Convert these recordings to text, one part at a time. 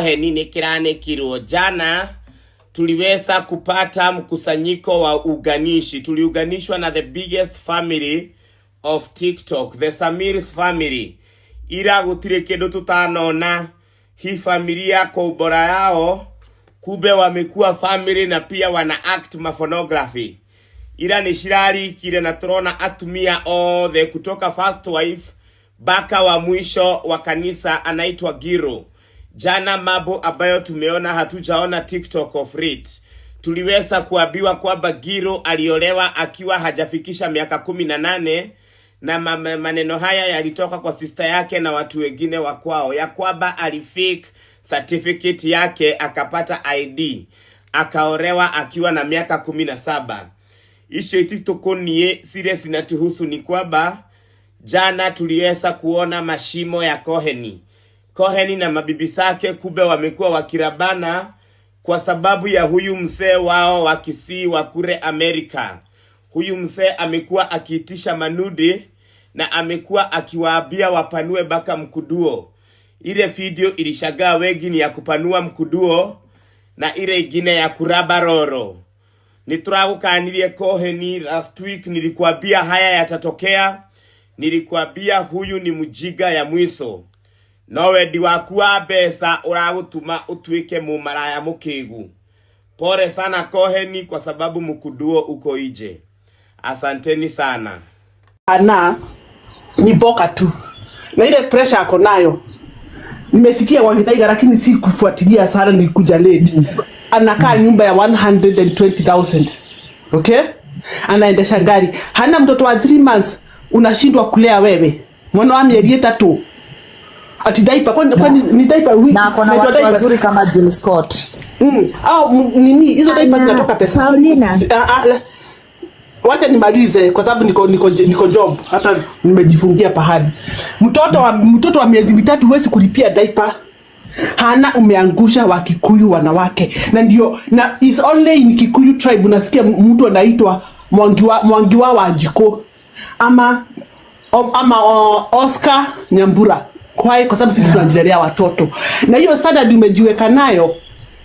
Heni nĩkĩranĩkirwo jana. Tuliweza kupata mkusanyiko wa uganishi, tuliunganishwa na the biggest family of TikTok, the Samir's family. Ila gũtirĩ kĩndũ tũtanona. Hii familia kwa ubora yao, kumbe wamekuwa family na pia wana act maphonography. Ila nĩ cirarikire na tũrona atumia othe kutoka first wife mpaka wa mwisho wa kanisa anaitwa Giro. Jana mambo ambayo tumeona hatujaona TikTok of late. Tuliweza kuambiwa kwamba Giro aliolewa akiwa hajafikisha miaka 18 na maneno haya yalitoka kwa sister yake na watu wengine wa kwao, ya kwamba alifake certificate yake akapata ID akaolewa akiwa na miaka 17. Icio ititukunie zile zinatuhusu ni kwamba jana tuliweza kuona mashimo ya Koheni. Koheni na mabibi zake kumbe wamekuwa wakirabana kwa sababu ya huyu mzee wao wa Kisii wa kule Amerika. Huyu mzee amekuwa akiitisha manudi na amekuwa akiwaambia wapanue baka mkuduo. Ile video ilishagaa wengi ni ya kupanua mkuduo na ile ingine ya kuraba roro. Nĩtũragũkanirie Koheni last week, nilikuambia haya yatatokea. Nilikuambia huyu ni mjinga ya mwiso. No wendi waku wa mbeca ũragũtũma ũtuĩke mũmaraya mũkĩgu. Pole sana Koheni, kwa sababu mkuduo uko nje. Asanteni sana. Ana ni boka tu na ile pressure ako nayo, nimesikia Wagithaiga, lakini si kufuatilia sana, nilikuja late. Anakaa nyumba ya 120,000, okay, anaendesha gari, hana mtoto wa 3 months, unashindwa kulea wewe mwana wa mieri 3 ati diaper, kwani ni diaper Na ako na inaitwa watu diaper? Wazuri kama Jill Scott. Au nini hizo diapers zinatoka pesa. Paulina. Wacha nimalize kwa sababu niko job, hata nimejifungia pahali. Mtoto wa miezi 3 huwezi kulipia diaper. Hana, umeangusha Wakikuyu wanawake, na ndio na is only in Kikuyu tribe unasikia mtu anaitwa Mwangi wa Wanjiko ama Oscar Nyambura. Kwa sababu sisi tunajilelea watoto, na hiyo standard umejiweka nayo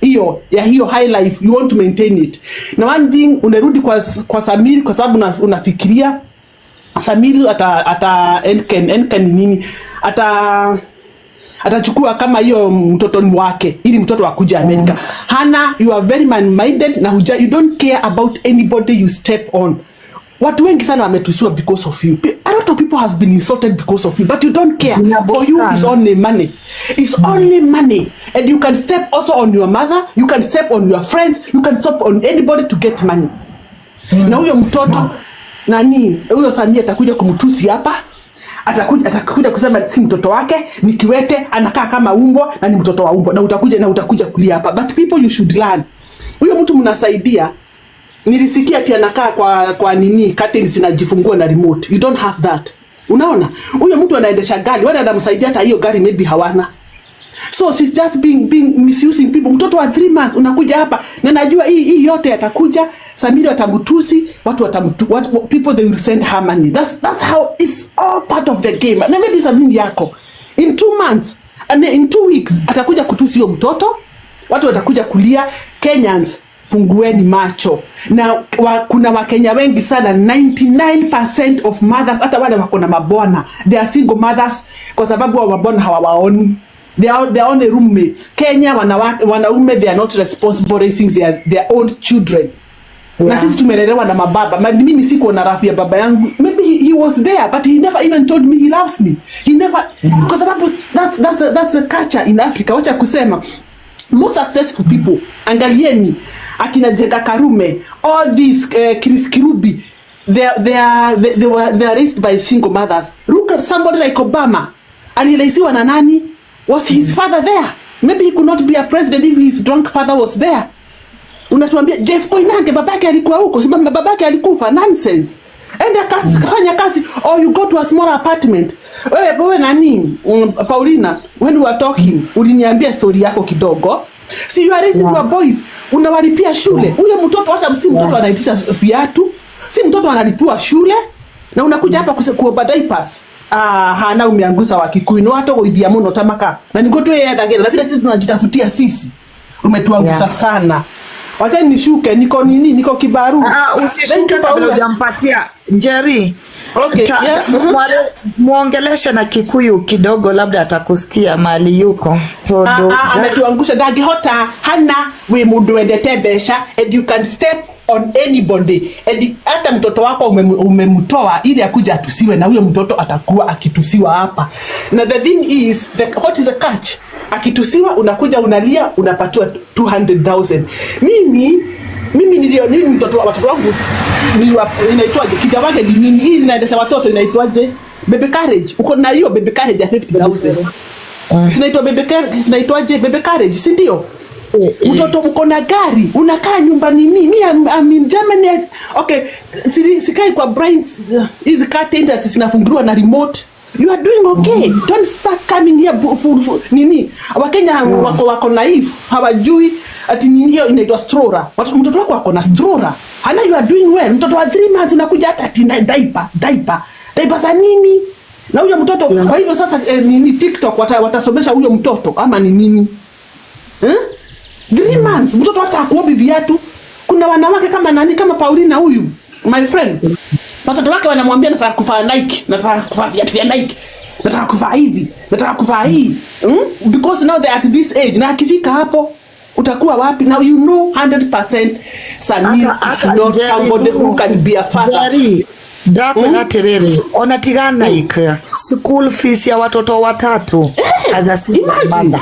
hiyo ya hiyo high life, you want to maintain it. Na one thing, unarudi kwa Samiri kwa sababu unafikiria Samiri ata enken ni nini, atachukua kama hiyo mtoto ni wake ili mtoto akuja Amerika. Hana, you are very man minded na huja, you don't care about anybody you step on. Watu wengi sana wametusiwa because of you. A lot of people have been insulted because of you, but you don't care. For you it's only money. It's only money. And you can step also on your mother, you can step on your friends, you can step on anybody to get money. Na huyo mtoto nani, huyo Samia atakuja kumtusi hapa, atakuja kusema si mtoto wake, ni kiwete, anakaa kama umbwa na ni mtoto wa umbwa, na utakuja kulia hapa. But people, you should learn. Huyo mtu mnasaidia, nilisikia ati anakaa kwa nini, curtains zinajifungua na remote. You don't have that. Unaona, huyo mtu anaendesha gari, wale anamsaidia hata hiyo gari maybe hawana. So she's just being misusing people. Mtoto wa 3 months unakuja hapa na najua hii yote atakuja, Samiri atamtusi, watu watamtu, what, people, they will send her money. That's how it's all part of the game. Na maybe Samiri yako in 2 months and in 2 weeks atakuja kutusi hiyo mtoto, watu watakuja kulia. Kenyans, fungueni macho na kuna Wakenya wengi sana, 99% of mothers, hata wale wako na mabwana, they are single mothers kwa sababu wa mabwana hawawaoni. They are only roommates. Kenya wanawake, wanaume, they are not responsible raising their own children. Na sisi tumelelewa na mababa. Mimi sikuwa na rafu ya baba yangu. Maybe he was there, but he never even told me he loves me. He never, kwa sababu that's a culture in Africa. Wacha kusema most successful people, angalieni akina Jenga Karume, all these Chris Kirubi, they are raised by single mothers. Look at somebody like Obama, aliraisiwa na nani? Was his father there? Maybe he could not be a president if his drunk father was there. Unatuambia Jeff Koinange babake alikuwa huko, si babake alikufa? Nonsense. Enda kazi, fanya kazi or you go to a small apartment. Wewe nani? Paulina, when we were talking, uliniambia story yako kidogo. Si you are raising your boys, unawalipia shule. Huyo mtoto hata si mtoto anaitisha viatu, si mtoto analipiwa shule na unakuja hapa kuomba diapers. Ah, hana umeangusa wa Kikuyu no watũgũithia mũno ta maka na nĩguo twĩyethagĩra na vile sisi tunajitafutia sisi umetuangusa sana. Wacha nishuke, niko nini, niko kibaru. Ah, Thank usishuke you, kabla Paula. hujampatia Njeri. Okay, yeah. Muongeleshe na Kikuyu kidogo, labda atakusikia mahali yuko. Tondu Ah, ah, ametuangusha, ndangĩhota. Hana wĩ mũndũ wendete mbeca and you can step on anybody, and hata mtoto wako umemtoa ili akuja atusiwe, na huyo mtoto atakuwa akitusiwa hapa. Na the thing is what is the catch? Akitusiwa unakuja unalia, unapatiwa 200,000. Mimi nilio mimi mtoto watoto wangu inaitwaje, kitawage ni nini hii zinaendesha watoto, inaitwaje, baby carriage. Uko na hiyo baby carriage ya 50,000, zinaitwa baby carriage, zinaitwaje, baby carriage, si ndio? Mtoto uko na gari, unakaa nyumba nini? Mi I'm in Germany, okay, sikai kwa blinds, hizi curtains zinafunguliwa na remote. You are doing okay. Don't start coming here nini. Wakenya wako naive, hawajui ati nini hiyo inaitwa stroller. Mtoto wako ako na stroller. Hana, you are doing well. Mtoto wa 3 months unakuja hata ati diaper, diaper, diaper za nini? Na huyo mtoto, kwa hivyo sasa, nini, TikTok watasomesha huyo mtoto ama ni nini, eh? 3 months mtoto hata akuombi viatu. Kuna wanawake kama nani, kama Paulina huyu my friend, watoto wake wanamwambia, "Nataka kuvaa Nike, nataka kuvaa viatu vya Nike, nataka kuvaa hivi, nataka kuvaa hii," Because now they are at this age, na akifika hapo utakuwa wapi? Now you know 100% Samir is not Jerry, somebody who can be a father. Jerry, ndakwĩra atĩrĩrĩ, ona tiga Nike, school fees ya watoto watatu as a single Imagine. mother.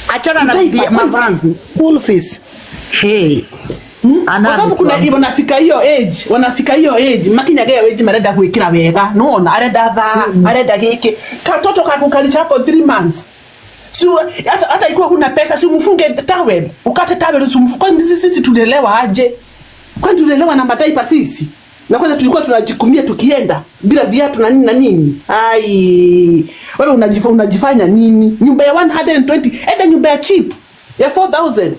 Achana na Tutaipa. mavazi, school fees. Hey. Kwa sababu kuna wanafika hiyo age makinyaga hiyo age marenda gwikira wega, nona arenda thaa, arenda giki, katoto kakukalisha hapo 3 months. Si hata ikiwa huna pesa, si umfunge towel, ukate towel, usimfunge. Kwani sisi tulelewa aje? Kwani tulelewa na madiaper sisi? Na kwanza tulikuwa tunajikumia tukienda bila viatu na nini na nini. Ai, wewe unajifanya nini? Nyumba ya 120, enda nyumba ya cheap ya 4000.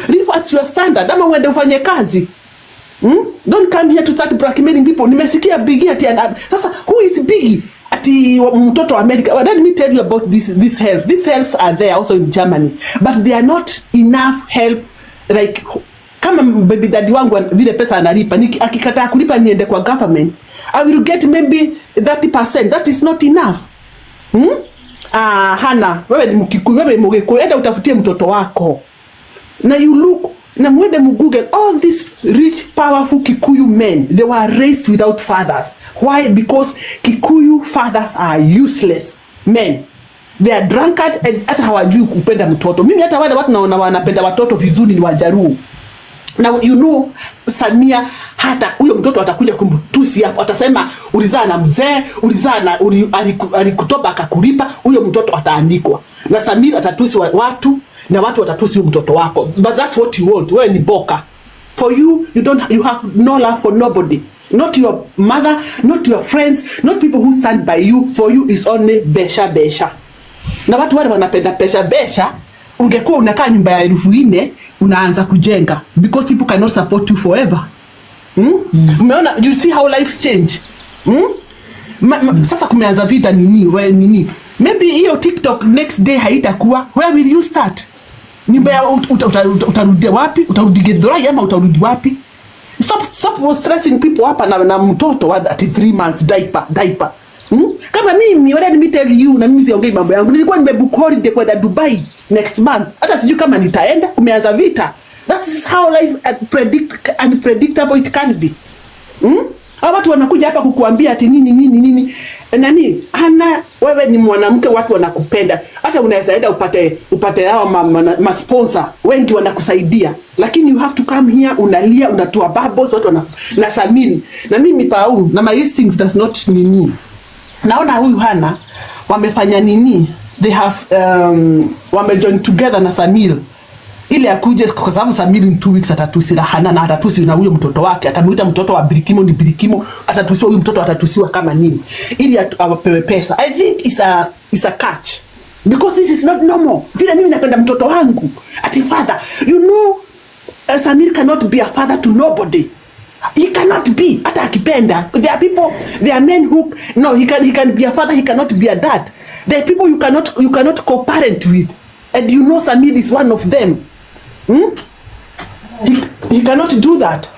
Live at your standard ama uende ufanye kazi. Don't come here to start blackmailing people. Nimesikia Biggie ati sasa who is Biggie? Ati mtoto wa America. Well, let me tell you about this help. These helps are there also in Germany, but they are not enough help, like kama baby daddy wangu vile pesa analipa, akikataa kulipa niende kwa government, I will get maybe 30%. That is not enough. Hmm? Ah, Hana, wewe ni Mkikuyu, wewe ni Mgikuyu, enda utafutie mtoto wako. Na you look na mwende mugoogle all these rich powerful Kikuyu men, they were raised without fathers. Why? Because Kikuyu fathers are useless men. They are drunkard and hata hawajui kupenda mtoto. Mimi hata wale watu naona wanapenda watoto vizuri ni Wajaruo. Now you know Samia, hata huyo mtoto atakuja kumtusi hapo, atasema ulizaa na mzee, ulizaa na alikutoba akakulipa. Huyo mtoto ataandikwa na Samir atatusi watu na watu watatusi huyo mtoto wako, but that's what you want. Wewe ni boka. For you, you don't, you have no love for nobody, not your mother, not your friends, not people who stand by you. For you is only besha besha. Na watu wale wanapenda pesha besha, ungekuwa unakaa nyumba ya 4,000 unaanza kujenga, because people cannot support you forever. Umeona, you see how lives change. Sasa kumeanza vita nini, we, nini, maybe hiyo TikTok next day haitakuwa. Where will you start? Nyumba ya utarudia wapi? Utarudi Githurai ama utarudi wapi? Stop stressing people hapa na mtoto wa 33 months, diaper, diaper. Kama mimi, let me tell you, na mimi siongei mambo yangu. Nilikuwa nimebook holiday kwenda Dubai next month. Hata sijui kama nitaenda, kumeanza vita. That is how life unpredictable it can be. Hawa watu wanakuja hapa kukuambia ati nini nini nini. Nani? Hana, wewe ni mwanamke, watu wanakupenda. Hata unaweza enda upate hawa ma sponsor wengi wanakusaidia. Lakini you have to come here unalia, unatoa bubbles, watu wana na Samin. Na mimi Pau na my instincts does not nini. Naona huyu Hana wamefanya nini? They have wamejoin together na Samir ili akuje, kwa sababu Samir in 2 weeks atatusi na Hana na atatusi na huyo mtoto wake, atamuita mtoto wa Birikimo ni Birikimo, atatusiwa huyu mtoto, atatusiwa kama nini, ili awapewe pesa. I think it's a catch because this is not normal. Vile mimi napenda mtoto wangu ati father, you know, Samir cannot be a father to nobody. He cannot be. Hata akipenda, there are people, there are men who, no, he can be a father, he cannot be a dad. There are people you cannot co-parent with, and you know Samir is one of them. He cannot do that.